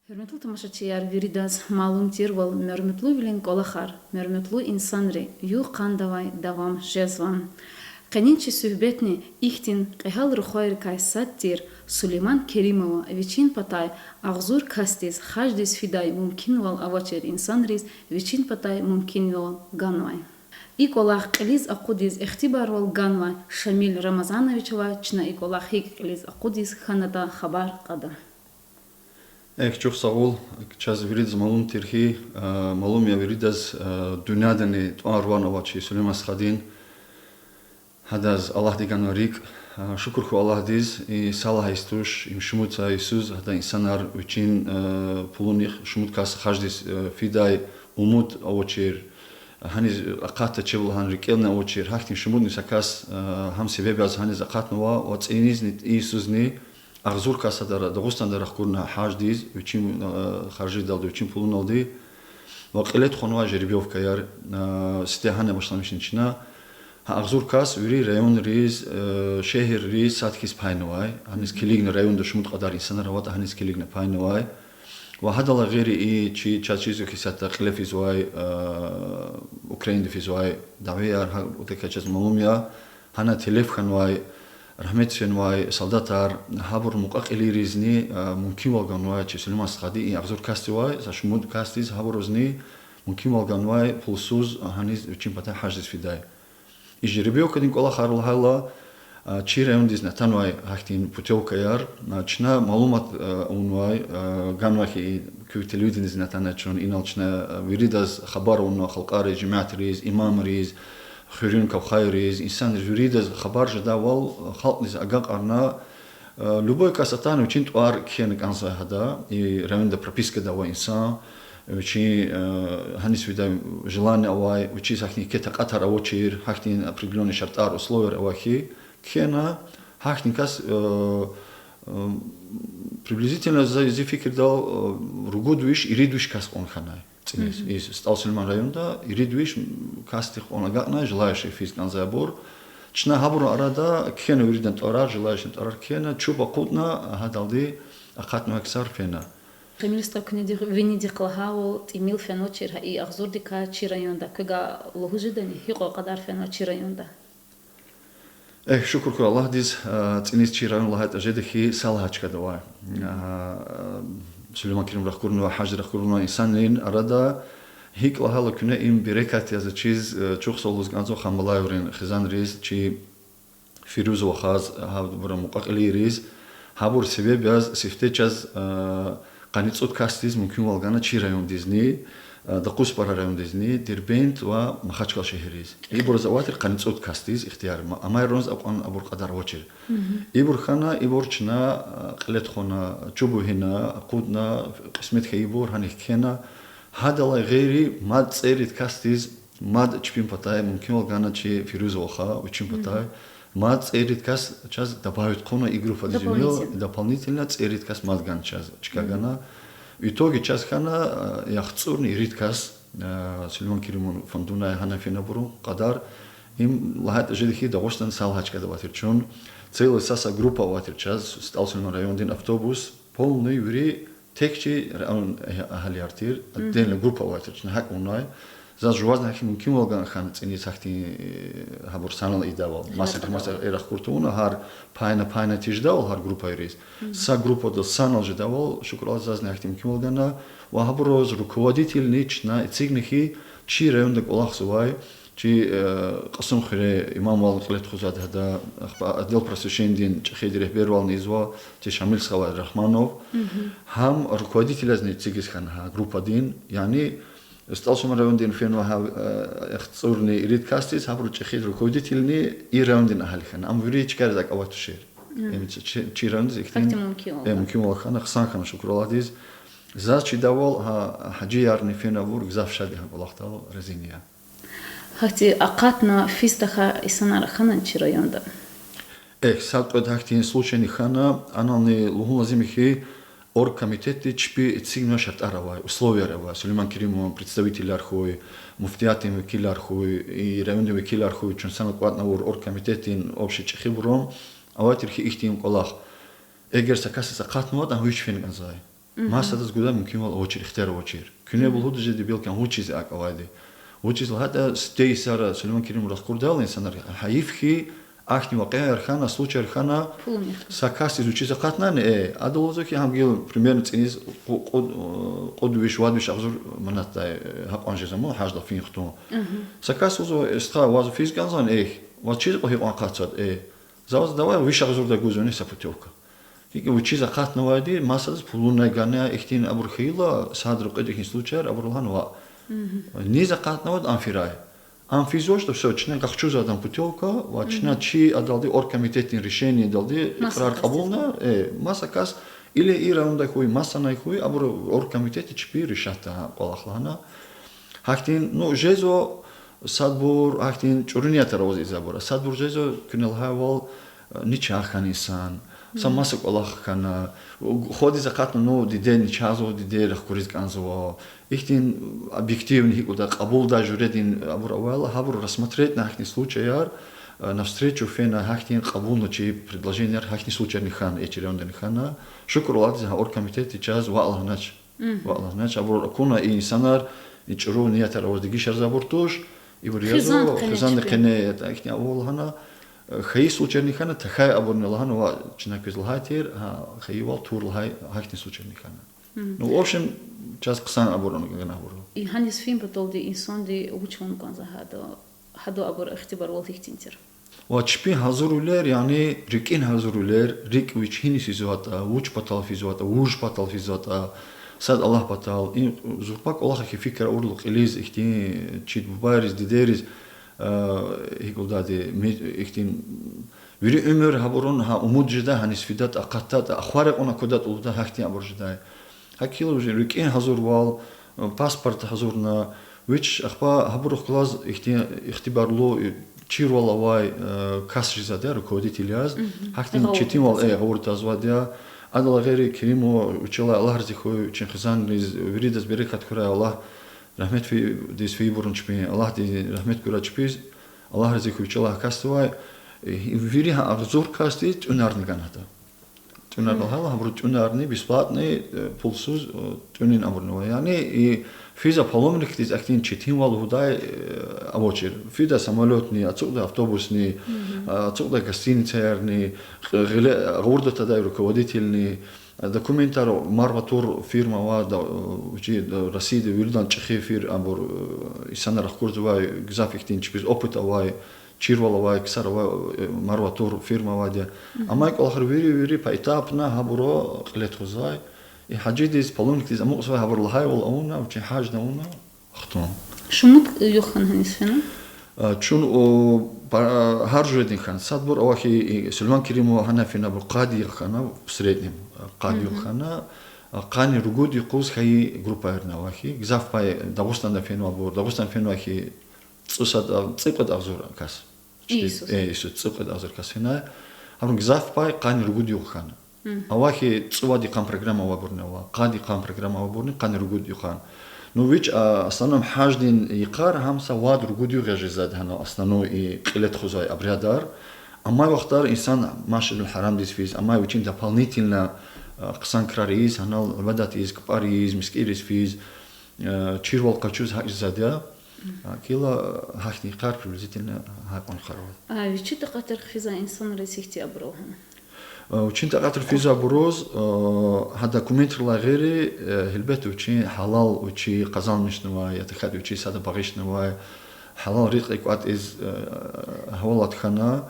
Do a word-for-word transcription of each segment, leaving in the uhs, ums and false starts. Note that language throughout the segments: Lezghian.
Гьуьрметлу тамашачияр, виридаз малум тирвал, муьрметлувилин кӀвалахар, муьрметлу инсанри, югъ-къандавай давам жезва. Къенин чи суьгьбетни ихьтин кьегьал рухвайрикай сад тир Сулейман Керимова вичин патай агъзур касдиз, хаждиз фидай мумкинвал авачир инсанриз вичин патай мумкинвал ганвай. И кӀвалах кьилиз акъудиз ихтибарвал ганвай Шамил Рамазановичавай чна и кӀвалах гьикӀ кьилиз акъудиз хьанатӀа хабар кьада. Эхь, чухсагъул, чаз виридаз малум тир хьи, а, малум я виридаз, а, дуьньядани тӀвар-ван авай чи Сулейман стхадин, гьадаз Аллагьди ганвай рикӀ, а, шукур хьуй Аллагьдиз, и са лагьай йис туш, им шумуд са йисуз гьадан инсанар вичин, а, пулунихъ шумуд кас хаждиз, а, фидай умуд авачир, гьаниз акъатда чеб лагьана рикӀелни авачир, гьахьтин шумудни са кас, а, гьам себеб яз гьаниз акъатнава ва цӀинизни, и йисузни агъзур кас гьадара, Дагъустанда рахкурна гьаждиз, вичин, а, харжидалди, вичин пулуналди, ва кьиле тухванвай жеребьёвкаяр, а, сифте гьана башламишна чна. Гьа агъзур кас вири районриз, а, шегьерриз сад хьиз пайнавай, гьаниз килигна районда шумуд кьадар инсанар аватӀа, гьаниз килигна пайнавай. Ва гьадалай гъейри и чи, чаз чизва хьи, исятда кьиле физвай, а, Украинада физвай дявеяр, гьа, адакай чаз малум я, гьана телеф хьанвай, рагьметдиз фенвай солдатар, гьабурун мукьва-кьилийризни, а, мумкинвал ганвай чи Сулейман стхади и агъзур касдивай са шумуд касдиз, гьабурузни мумкинвал ганвай пулсуз, а, гьаниз вичин патай гьаждиз фидай. И жеребьёвкадин кӀвалахар лагьайла, а, чи райондизни атанвай гьахьтин путёвкаяр, а, чна малумат, а, авунвай, а, ганвай хьи, куь телевидениедизни атанай чун, инал чна, а, виридаз хабар авунва халкьариз, жемятриз, имамриз, хуьруьн кавхайриз, инсанриз, виридаз хабар жедайвал, а, халкьдиз агакьарна, а, любой кас атана вичин тӀвар кхьена кӀанзавай гьада, и районда пропискада авай инсан, вичин, а, гьаниз фидай желание авай, вичиз гьахьтин еке такьатар авачир, гьахьтин определённый шартӀар, условияр авай хьи, кхьена, гьахьтин кас, приблизительно за, зи фикирдал, ругуд виш, ирид виш кас кьван хьанай цӀиниз. И СтӀал Сулейман районда ирид виш касдихъ кьван агакьнай, желающий физ кӀанзавайбур. Чна гьабурун арада кхьена виридан тӀварар, желающийрин тӀварар кхьена, чуб акъудна, гьадалди акъатнавай ксар фена. Шамил стха, куьне винидихъ лагьайвал, тӀимил фенвачир гьа и агъзурдикай чи районда, квевай лугьуз жедани, гьикьван кьадар фенва чи районда? Эхь, шукур хьуй Аллагьдиз, а, цӀиниз чи район лагьайтӀа жеда хьи, са лагьай чкада авай. А, Сулейман Керимов рахкурнавай, гьажди рахкурнавай инсанрин арада, гьикӀ лагьайла куьне, им берекат яз чиз, а, чухсагъул лугьуз кӀанзава Ханбалаеврин хизанриз, чи Фируза вахаз, гьабурун мукьва-кьилийриз, гьабур себеб яз сифте чаз, а, къанни цӀуд касдиз мумкинвал гана чи райондизни, а, Докъузпара райондизни, Дербент ва Махачкъала шегьерриз. Ибуруз авай тир къанни цӀуд касдиз ихтияр, ма-, амайрунз акьван абур кьадар авачир. Ибур хьана, ибур чна, а, кьиле тухвана, чуб вегьена, акъудна, кьисмет хьайибур гьанихъ кхьена. Гьадалай гъейри мад цӀерид касдиз, мад чпин патай мумкинвал гана чи Фируза ваха, вичин патай. Мад цӀерид кас чаз добавить хъувуна и группадиз винел, дополнительно цӀерид кас мад гана чаз, чка гана. В итоге чаз хьана, а, яхцӀурни ирид кас, а, Сулейман Керимован фондунай гьана фенабурун кьадар. Им лагьайтӀа жеда хьи, Дагъустанда са лагьай чкада авай тир чун. Целый са-са группа авай тир чаз, СтӀал Сулейман райондин автобус, полный вири тек чи район агьалияр тир, отдельно группа авай тир чна, гьакӀ авунай. Заз жувазни гьахьтин мумкинвал гана хьана цӀиниз гьахьтин, э, гьабур санал ийидайвал. Масад, масад, э, рахкур тавуна, гьар пайна-пайна тежедайвал гьар группайриз. Са группада санал жедайвал, шукур Аллагь, зазни гьахьтин мумкинвал гана. Ва гьабуруз руководительни чна эцигна хьи, чи районда кӀвалахзавай, чи, э, Кьасумхуьре имамвал кьиле тухузвайди гьада, ахпа отдел просвещениедин чӀехиди регьбервални ийизва, чи Шамил стха авай Рагьманов. Гьам руководитель язни эцигиз хьана гьа группадин, яни СтӀал Сулейман райондин фенва гьа, э, яхцӀурни ирид касдиз, гьабурун чӀехиди руководительни и райондин агьали хьана. Ам вири чкайриз акӀ авай тушир. Им чи, чи, чи райондиз ихьтин, э, мумкинвал хьана, хъсан хьана, шукур Аллагьдиз. Заз чидайвал гьа гьажиярни фена авур гзаф шад я, гьа кӀвалахдал разини я. Гьахьтин акъатна физ тахьай инсанар хьанани чи районда? Эхь, са кьвед гьахьтин случайни хьана, анални лугьун лазим я хьи, оргкомитетди чпи эцигнавай шартӀар авай, условияр авай, Сулейман Керимован представителар хьуй, муфтиятдин векилар хьуй, и райондин векилар хьуй, чун санал кӀватӀна авур оргкомитетдин общий чӀехибурун, авай тир хьи ихьтин кӀвалах. Эгер са касдиз акъатнаватӀа, ам вич фена кӀанзавай. Масадаз гудай мумкинвал авачир, ихтияр авачир. Куьне лугьуда жеди, белки, вучиз акӀ авайди. Вучиз лагьайтӀа сифте йисара Сулейман Керимован рахкурдайла инсанар гьайиф хьи, ахьтин вакъиаяр хьана, случайяр хьана, са касдиз вичиз акъатнани, э, ада лугьузва хьи, гьам гила примерно цӀийиз кьу-, кьуд, э, кьуд виш, вад виш агъзур манатдай, э, гьакьван жезва ман гьаждал фин-хтун. Са кас лугьузва, э, стха, ваз физ кӀанзавани, эхь, ваз чиз кьван гьикьван акъатзаватӀа, э. За ваз давай виш агъзурдай гузвани са путёвка. ГьикӀ вичиз акъатнавайди масадаз пулунай гана, ихьтин абур хьайила, садра кьвед ихьтин случайяр, абуру лагьана ваъ. Низ акъатнавайди ам фирай. Ам физвач, то всё, чна къахчузвайди я путёвка, ва чна чи адалди оргкомитетдин решениедалди икьрар кьабулна, э, маса кас, или и райондай хьуй, масанай хьуй, абур оргкомитетди чпи решатда кӀвалах лагьана. Гьахьтин, ну, жезва садбур, гьахьтин чӀуру ниятар аваз ийизвайбур. Садбур жезва, куьне лагьайвал, э, начагъ хьана инсан, са маса кӀвалах хьана, хвадиз акъатна, ну, диде начагъзава, диде рахкуриз кӀанзава. Ихьтин объективный гьикӀ лугьуда, кьабулдай жуьредин абур авайла, гьабур рассмотретьна гьахьтин случайяр, э, навстречу фена, гьахьтин кьабулна чи предложенияр, гьахьтин случайни хьана, э, чи райондани хьана. Шукур Аллагьдиз, гьа оргкомитетди чаз ваъ лагьанач. Ваъ лагьанач, абур акуна и инсанар, и чӀуру ниятар аваз дегишарзавайбур туш, ибур язва, хизанди къене, ихьтин авур лагьана, э, хьайи случайни хьана, тахьай абурни лагьана, ваъ, чна квез лагьай тир, гьа, хьайивал тур лагьай, гьахьтин случайни хьана. Ну, в общем, чаз хъсан абур гана абур. И гьаниз фин паталди инсанди вуч ван кӀанзава гьада, гьада абур ихтибарвал гьихьтин тир? Ва чпин гьазурвилер, яни рикӀин гьазурвилер, рикӀ вич гьиниз физватӀа, вуч патал физватӀа, вуж патал физватӀа, сад Аллагь патал, и зурба кӀвалах хьи фикир авурла кьилиз ихьтин чид бубайриз, дидейриз, э, гьикӀ лугьудайди, ми-, ихьтин вири уьмуьр гьабурун гьа умуд жедай, гьаниз фидатӀа, акъатдатӀа, ахварай кьуна аквадатӀа лугьудай, гьахьтин абур жедай. ГьакӀ хьайила вичин рикӀин гьазурвал, э, паспорт гьазурна, вич ахпа гьабурухъ галаз ихьти-, ихтибарлу, э, чирвал авай, э, кас жезвайди я, руководитель яз. Гьахьтин четинвал, э, гъавурда гьазвайди я. Адалай гъейри Керимова, вичелай Аллагь рази хьуй, вичин хизанриз, виридаз берекат хьурай Аллагь. Рагьметдиз фейибурун чпин, Аллагьди рагьмет гурай чпиз, Аллагь рази хьуй вичелай касдивай. Э, вири гьа агъзур касдиз тӀуьнарни гана гьада. ТӀуьнар лагьайла, гьабуру тӀуьнарни бесплатный, э, пулсуз, э, тӀуьнин абурни ава. Яни и физва паломникдиз ахьтин четинвал лугьудай, э, авачир. Фида самолётни, ацукьда автобусни, э, ацукьда гостиницаярни, гъиле гъавурда тадай руководительни, э, документар марва тур фирма ава, да, э, вичи, да, Россияда виридан чӀехи фир абур, э, инсанар рахкурзавай, гзаф ихьтин чпиз опыт авай, чирвал авай ксар авай, э, марва тур фирма авайди я. Амай кӀвалахар вири-вири поэтапно гьабуру кьиле тухузвай. И гьажидиз, паломникдиз амукьзавай гьабур лагьайвал авуна, вичин гьаждин авуна, хтун. Шумуд югъ хьана гьаниз фена? А, чун, о, па-, гьар жуьредин хьана. Садбур ава хьи, и, Сулейман Керимова гьана фена абур къад югъ хьана, в среднем, а, къад югъ хьана, а, къанни ругуд юкъуз хьайи группаярни ава хьи. Гзаф пай Дагъустанда фенвайбур, Дагъустанда фенвай хьи, цӀусад, а, цӀикьвед агъзур кас. Иисус. Э, Иисус, цӀикьвед агъзур кас фена. Гьабурун гзаф пай къанни ругуд югъ хьана. Ава хьи, цӀувад йикъан программа авайбурни ава, къад йикъан программа авайбурни, къанни ругуд йикъан. Ну, вич, а, основном гьаждин йикъар гьам са вад-ругуд югъ я жезвайди гьана, основной и кьиле тухузвай обрядар. Амай вахтар инсан Масжидул-Гьарамдиз физ, амай вичин дополнительно, а, хъсан крар ийиз, гьанал ибадат ийиз, кпӀар ийиз, мискӀинриз физ, э, чирвал къачуз гьакӀ жезвайди я. А, кила, э, гьахьтин йикъар приблизительно гьакьван йикъар ава. А вичин такьатрихъ физвай инсанриз гьихьтин абур ава гьана? Э, вичин такьатрихъ физвайбуруз, э, гьа документрилай гъейри, э, гьелбетда, вичин гьалал, вичи къазанмишнавай, я тахьайтӀа вичи сада багъишнавай гьалал ризкьи кӀватӀиз, э, гьавалат хьана,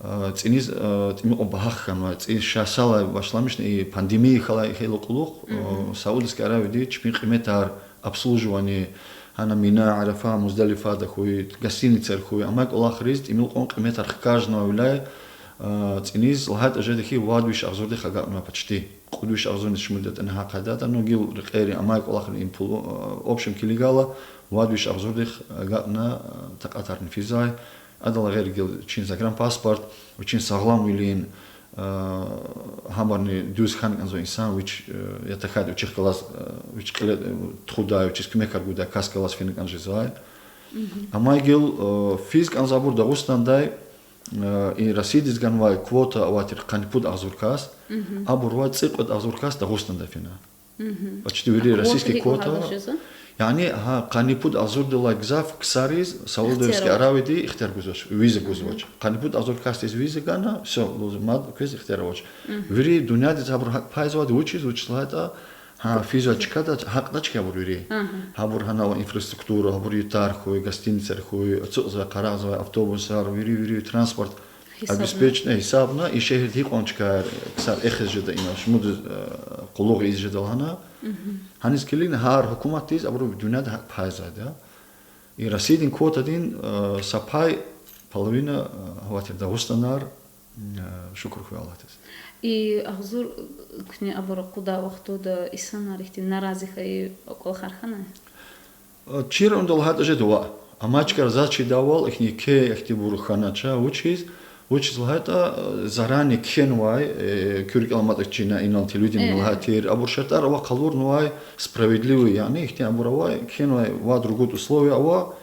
э, цӀийиз, э, тӀимил кьван багьа хьанвай, цӀийиз ша-, садалай башламишна и пандемия хьайила кьулухъ, э, Саудовский Аравияди чпин къиметар, обслуживание, гьана Мина, Арафа, Муздалифада хьуй, гостиницайра хьуй, амай кӀвалахриз тӀимил кьван къиметар хкажнавайвиляй, э, цӀийиз лагьайтӀа жеда хьи, вад виш агъзурдихъ агакьнавай почти. Кьуд виш агъзурни шумуд ятӀани гьакьван ятӀа, ну, гила рекьери амай кӀвалахрин пул, э, общем килигайла, вад виш агъзурдихъ агакьна, э, такьатарни физвай. Адалай гъейри гила вичин загранпаспорт, вичин сагъламвилин, э, гьабурни дуьз хьана кӀанзава инсан, вич, э, я тахьайтӀа вичихъ галаз, э, вич кьиле, э, тухудай, вичиз куьмекар гудай кас галаз фена кӀан жезвай. Амай гила, э, физ кӀанзавайбур Дагъустандай, э, и Россиядиз ганвай квота авай тир къанни пуд агъзур кас, абурувай цӀикьвед агъзур кас Дагъустандай фена. Почти вири российский квота. Яни, гьа, къанни пуд агъзурдалай гзаф ксариз Саудовский Аравияди ихтияр гузвач, виза гузвач. Къанни пуд агъзур касдиз виза гана, всё, лугьузва, мад квез ихтияр авач. Вири дуьньядиз гьабур гьакӀ пайзавайди вучиз, вучиз лагьайтӀа, гьа, физвай чкада гьакӀ дач хьи гьабур вири. Гьабур гьанал инфраструктура, гьабур ютар хьуй, гостиницаяр хьуй, ацукьзавай, къарагъзавай автобусар, вири-вири транспорт обеспечить, гьисабна, и шегьерда гьикьван чкаяр ксар эхиз жеда инал, шумуд къуллугъ ийиз жеда лагьана. Гьаниз килигна гьар гьукуматдиз абуру дуьньяда гьакӀ пайзавайди я. И Россиядин квотадин са пай, половина, авай тир Дагъустанар, шукур хьуй Аллагьдиз. И агъзур куьне абур акъуддай вахтунда инсанар ихьтин нарази хьайи кӀвалахар хьанай? Чира авуна лагьайтӀа жеда ваъ. Амма чкайра заз чидайвал, ихьтин кей, ихьтинбур хьанач, вучиз, вучиз лагьайтӀа, заранее кхьенвай, куь рикӀел аматӀа чна инал телевидениеда лагьай тир, абур шартӀар ава къалурнавай, справедливый, яни ихьтин абур авай, кхьенвай вад-ругуд условия ава,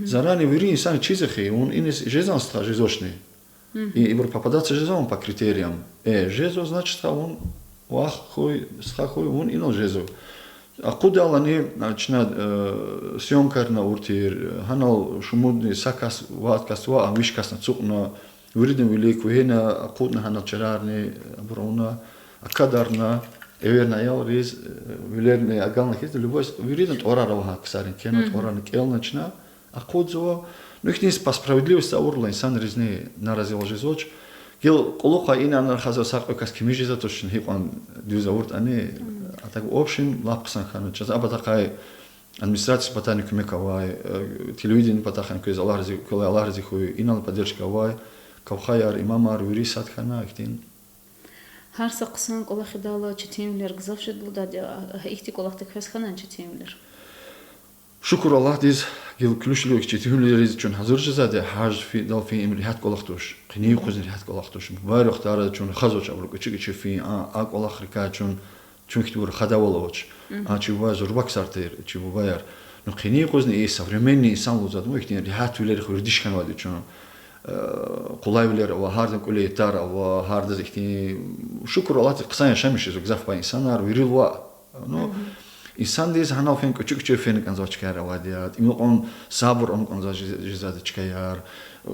заранее вири инсанри чиз хьи, вун иниз жезвани, стха, жезвачни. И ибур попадаться жезвани по критериям? Э, жезва, значит, стха, вун вах хьуй, стха хьуй, вун инал жезва. Акъуддалани чна съёмкарни авур тир, гьанал шумудни са кас, вад кас ва, ам виш касни ацукьна, виридалайни вилик вегьена, акъудна гьанал чарарни, абур авуна, акадарна, эверна аялриз, вилерни агална хьиз, любой, виридан тӀварар ава гьа ксарин, кхьенва тӀварарни, кӀелна чна, акъудзава. Ну, ихьтин по справедливости авурла, инсанризни наразивал жезвач. Гила кьулухъай инанра хазва са кьве кас кими жезва, то чна гьикьван дуьз авуртӀани. А так, в общем, лап хъсан хьана. Чаз а патахъай администрациядин патайни куьмек авай, телевидениедин патахъай квез Аллагь рази, квелай Аллагь рази хьуй, инал поддержка авай, кавхаяр, имамар, вири сад хьана, ихьтин. Гьар са хъсан кӀвалах ийидайла четинвилер гзаф жеда лугьудайди я, гьа ихьтин кӀвалахдик квез хьанани четинвилер? Шукур Аллагьдиз, гила куьлуь-шуьлуь четинвилериз чун гьазур жезвайди я, гьаж фидал фин им регьят кӀвалах туш, къенин юкъузни регьят кӀвалах туш. Бубайрин вахтара чун хазвач абуру кӀвачи-кӀвачи фин, а, а кӀвалахрикай чун, чун хьтинбур хадайвал авач. А чи бубаяр зурба ксар тир, чи бубаяр. Ну, къенин юкъузни и современный инсан лугьузвайди, ну, ихьтин регьятвилер, вердиш хьанвайди чун. Къулайвилер ава, гьардан кӀвале ютар ава, гьардаз ихьтин, шукур Аллагьдиз, хъсан яшамиш жезва гзаф пай инсанар, вирил ваъ. Ну, инсандиз гьанал фена кӀвачи-кӀвачи фена кӀанзавай чкаяр авайди я, тӀимил кьван сабур авуна кӀанзавай жез-, жезвайди чкаяр.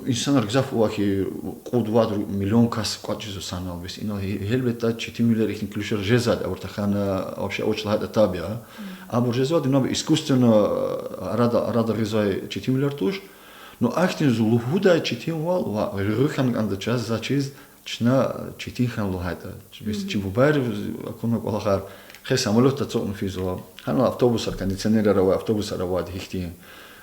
Инсанар гзаф ава хьи, кьуд-вад ру-, миллион кас кӀватӀ жезва санал бес. Инал гье-, гьелбетда, четинвилер ихьтин куьлуь шейэр жезвайди, абур тахьана вообще авач лагьайтӀа таб я. Абур жезвайди, ну, искусственно, арада, арада гъизвай четинвилер туш. Ну, ахьтин зун лугьудай четинвал ва гъуьгъуь хьана кӀанда чаз, за чиз, чна четин хьана лагьайтӀа. Бес чи бубайрив акунвай кӀвалахар, хъе самолётда ацукьна физва. Гьанал автобусар, кондиционерар авай автобусар авайди гьихьтин.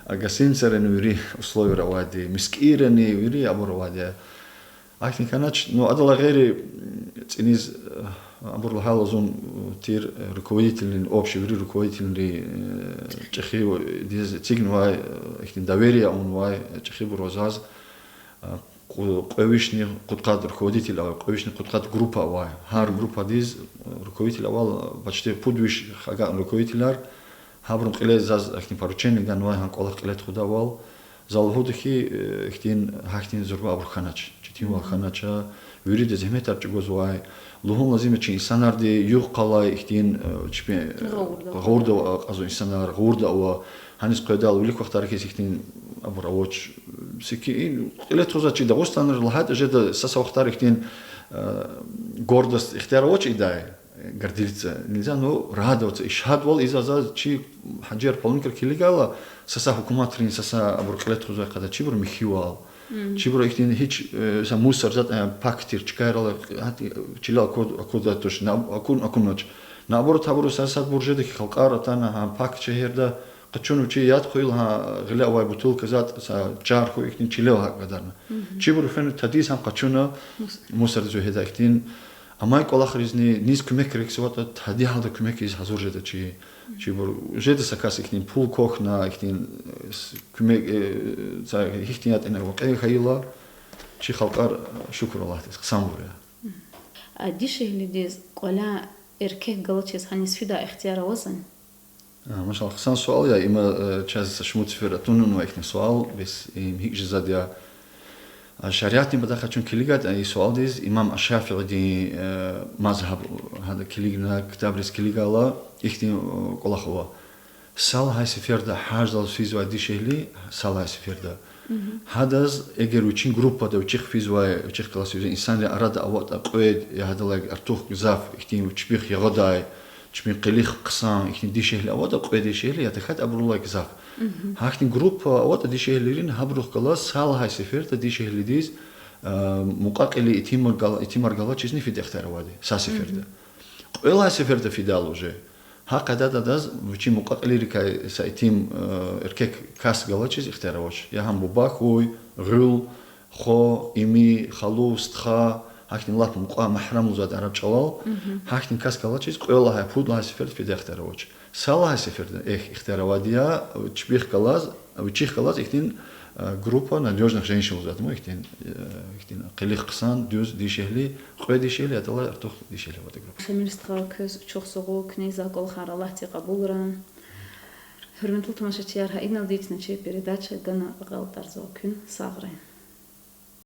А гостиницайрани вири условияр авайди, мискӀинрани вири абур авайди я. Ахьтин хьанач, ну, адалай гъейри, цӀиниз, абур лагьайла, зун тир руководительрин, общий вири руководительри чӀехидиз эцигнавай, ихьтин доверие авунвай чӀехибур ава заз. Кьу-, кьве вишни кьудкъад руководитель авай, кьве вишни кьудкъад группа авай. Гьар группадиз руководитель авай, почти пуд виш агакьна руководителар. Гьабурун кьиле заз ахьтин поручение ганвай, гьа кӀвалах кьиле тухудайвал. За лугьуда хьи, ихьтин, гьахьтин зурба абур хьанач, четинвал хьанач, вирида зегьметар чӀугвазвай. Лугьун лазим я, чи инсанарди югъ-къалай ихьтин, чпи гъавурда акьазва инсанар, гъавурда ава. Гьаниз къведайла, вилик вахтара хьиз ихьтин абур авач. Сики и кьиле тухузвай чи дагъустанри лагьайтӀа жеда, са-са вахтара ихьтин гордость ихтияр авач ийидай, гордиться нельзя, ну, радоваться, и шадвал ийизвай заз, чи гьажияр, палункар килигайла, са-са гьукуматрин, са-са абур кьиле тухузвай къайдада, чибур михьивал, чибур ихьтин гьич, са мусор затӀ, пак тир чкайрал, гьат чилел акуд-, акудайди туш, акун-, акунач. Наоборот, гьабуру са-садбур жеда хьи, халкьар атана гьа пак шегьерда, къачуна вичи яд хъвайила, гьа гъиле авай бутылка затӀ, са чар хьуй, ихьтин чилел гьакӀ гадарна. Чибур фена тадиз гьам къачуна, мусордиз вегьедай ихьтин. Амай кӀвалахризни низ куьмек герекзаватӀа, тади гьалда куьмек ийиз гьазур жеда чи, чибур. Жеда са кас ихьтин пул квахьна, ихьтин, куьмек, са гьихьтин ятӀани вакъи хьайила, чи халкьар, шукур Аллагьдиз, хъсанбур я. Дишегьлидиз кӀваляй эркек галачиз гьаниз фидай ихтияр авазвани? Машаллагь, хъсан суал я, има чаз са шумуд сефер атунвай ихьтин суал, бес им гьикӀ жезвайди я. Шариатдин патахъай чун килигайтӀа и суалдиз, имам аш-Шафиидин мазгьаб, гьада килигна, ктабриз килигайла, ихьтин кӀвалах ава. Са лагьай сеферда гьаждал физвай дишегьли, са лагьай сеферда, гьадаз эгер вичин группада вичихъ физвай, вичихъ галаз физвай инсанрин арада аватӀа кьвед я гьадалай артух гзаф ихьтин чпихъ ягъадай, чпин къилих хъсан ихьтин дишегьли аватӀа, кьве дишегьли я тахьайтӀа абурулай гзаф, гьахьтин группа аватӀа дишегьлийрин, гьабурухъ галаз са лагьай сеферда дишегьлидиз мукьва-кьили итимар гал-, итимар галачизни фида ихтияр авайди са сеферда. Кьве лагьай сеферда фидайла уже, гьа къайдада адаз вичин мукьва-кьилийрикай са итим, эркек кас галачиз ихтияр авач. Я гьам буба хьуй, гъуьл, хва, ими, халу, стха, гьахьтин лап мукьва магьрам лугьузвайди араб чӀалал, гьахьтин кас галачиз кьве лагьай, пуд лагьай сеферда фида ихтияр авач. Са лагьай сеферда, эхь, ихтияр авайди я, чпихъ галаз, вичихъ галаз ихьтин группа надёжных женщин лугьузвайди ма, ихьтин, ихьтин къилих хъсан, дуьз дишегьли, кьве дишегьли, гьадалай артух дишегьли аватӀа группа. Шамил стха, квез чухсагъул, куьне за кӀвалахар Аллагьди кьабулрай. Гьуьрметлу тамашачияр, гьа инал дидиз чи передача гана агъалтӀарзава куьн. Сагърай.